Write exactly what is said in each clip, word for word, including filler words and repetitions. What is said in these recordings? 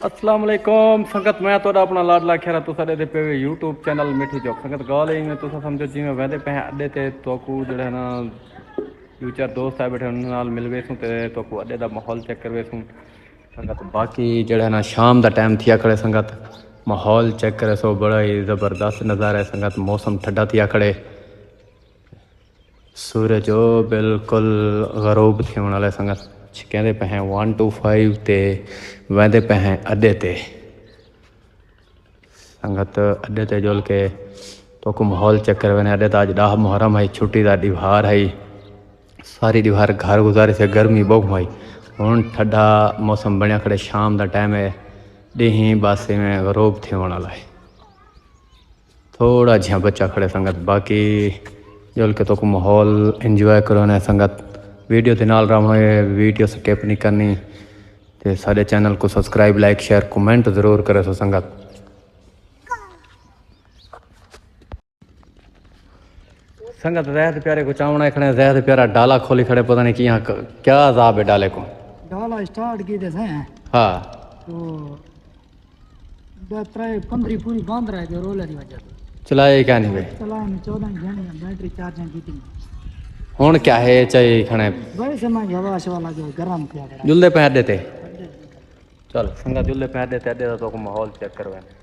السلام علیکم سنگت، میں تہاݙا اپݨا لاڈلا کھیرا، تساں ݙیہدے پئے وے یوٹیوب چینل مٹھی چوک۔ سنگت، ڳالھ ہے ایویں، تساں سمجھو جیویں ویندے پئے ہیں اݙے تے، تہاکوں جیڑھا ہے نا، دو چار دوست آئے ٻیٹھے، انہاں نال مل ویسوں تے تہاکوں اݙے دا ماحول چیک کرویسوں۔ سنگت، باقی جیڑھا ہے نا، شام دا ٹائم تھیا کھڑے سنگت، ماحول چیک کریسو، بڑا ہی زبردست نظارہ ہے سنگت، موسم ٹھڈا تھیا کھڑے۔ سورج او بالکل غروب تھیوݨ والا ہے سنگت۔ چھکیندے پئے ہیں ون ٹو فائیو تے ویندے پئے ہیں اݙے تے۔ سنگت، اݙے تے جل کے تہاکوں ماحول چیک کروینے۔ اݙے تاں اڄ ݙاہ محرم ہئی، چھٹی دا ݙیہاڑ ہئی، ساری ݙیہاڑ گھر گزاری سے، گرمی ٻہوں ہئی۔ ہݨ ٹھڈا موسم بݨیا کھڑے، شام دا ٹائم ہے، ݙینہہ بس ایویں غروب تھیوݨ والا ہے۔ تھوڑا جیہاں بچا کھڑے سنگت، باقی جل کے تہاکوں ماحول انجوائے کرونے سنگت۔ ویڈیو دے نال رہوݨے، ویڈیو سکپ نہیں کرنی تے ساݙے چینل کوں سبسکرائب، لائک، شیئر، کمنٹ ضرور کریسو سنگت۔ سنگت، زید پیارے کوں چاوݨ آئے کھڑے، زید پیارا ڈالا کھولی کھڑے، پتہ نہیں کیہاں، کیا عذاب ہے ڈالے کوں۔ ڈالا سٹارٹ کیتے سے۔ ہاں۔ تو ݙاہ ترائے پندرہ پوری بند رہ ڳئے، رولے دی وجہ توں۔ چلائے کیا نہیں وے؟ چلائے نہیں، چودہ گھنٹے بیٹری چارجنگ کیتی۔ ہݨ کیا ہے، چاہیے کھڑے۔ ویسے میں ہوا شوا لڳے، گرم پیا کھڑا۔ جلدے پئے اݙے تے۔ چل سنگت، جلدے پئے اݙے تے، اݙے دا تہاکوں ماحول چیک کروینے۔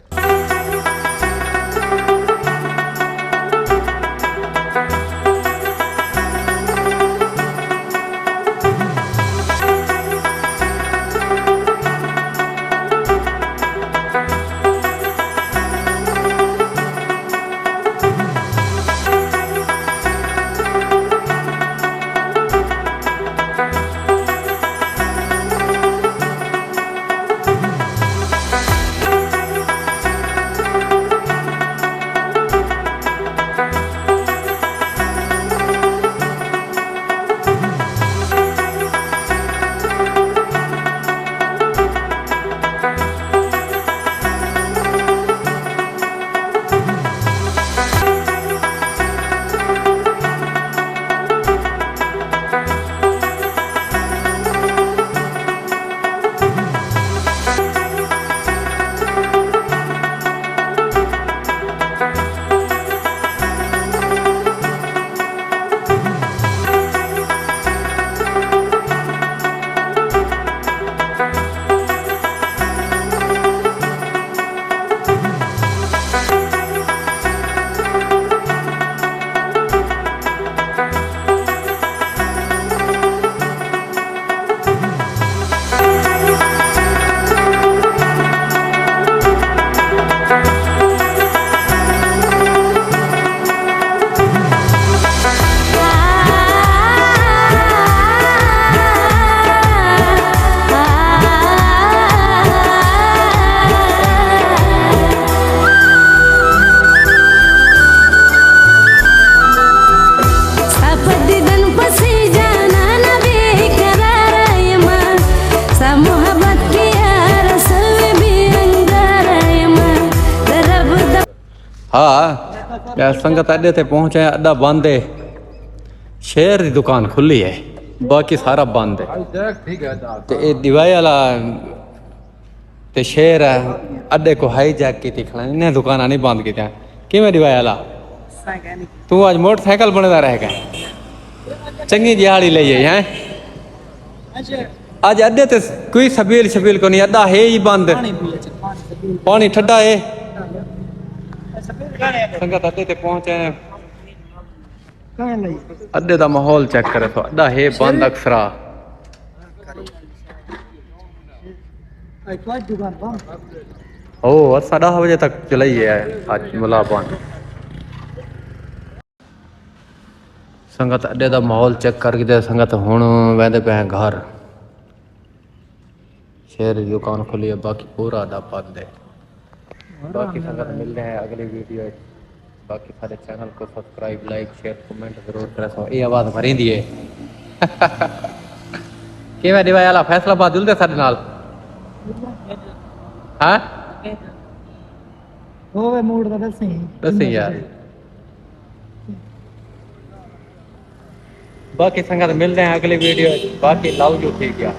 ہا، ٻیا سنگت، اݙے تے پہنچے ہیں، اݙا بند ہے، شیر دی دکان کھلی ہے، باقی سارا بند ہے۔ تے اے ݙیوائے والا تے شیر ہے، اݙے کوں ہائی جیک کیتی کھڑا، انہیں دکاناں نہیں بند کیتیاں۔ کیویں ݙیوائے والا؟ توں اڄ موٹر سائیکل بݨدا رہ ڳئے، چنڳی ݙیہاڑی لئی آئی ہیں۔ اڄ اݙے تے کوئی سبیل شبیل کونی، اݙا ہے ہی بند۔ پاݨی ٹھڈا ہے۔ سنگت، اݙے تے پہنچے ہیں۔ اݙے دا ماحول چیک کرے تو، اݙا ہے بند اکثرا۔ او، اساں ݙاہ وجے تک چلائی ہے اڄ ملا بند۔ سنگت، اݙے دا ماحول چیک کر کے تے سنگت ہݨ ویندے پئے ہیں گھر۔ شیر دی دکان کھلی ہے، باقی پورا اݙا بند ہے۔ باقی سنگت، ملدے ہیں اڳلی ویڈیو وچ۔ باقی سارے چینل کوں سبسکرائب، لائک، شیئر، کمنٹ ضرور کریسو۔ اے آواز بھریندی ہے۔ کیویں ݙیوائے والا، فیصل آباد جلدے ساݙے نال؟ ہاں؟ ہووے موڈ تاں ݙسیں۔ ݙسیں یار۔ باقی سنگت، ملدے ہیں اڳلی ویڈیو وچ۔ باقی لو یو، ٹھیک ہے۔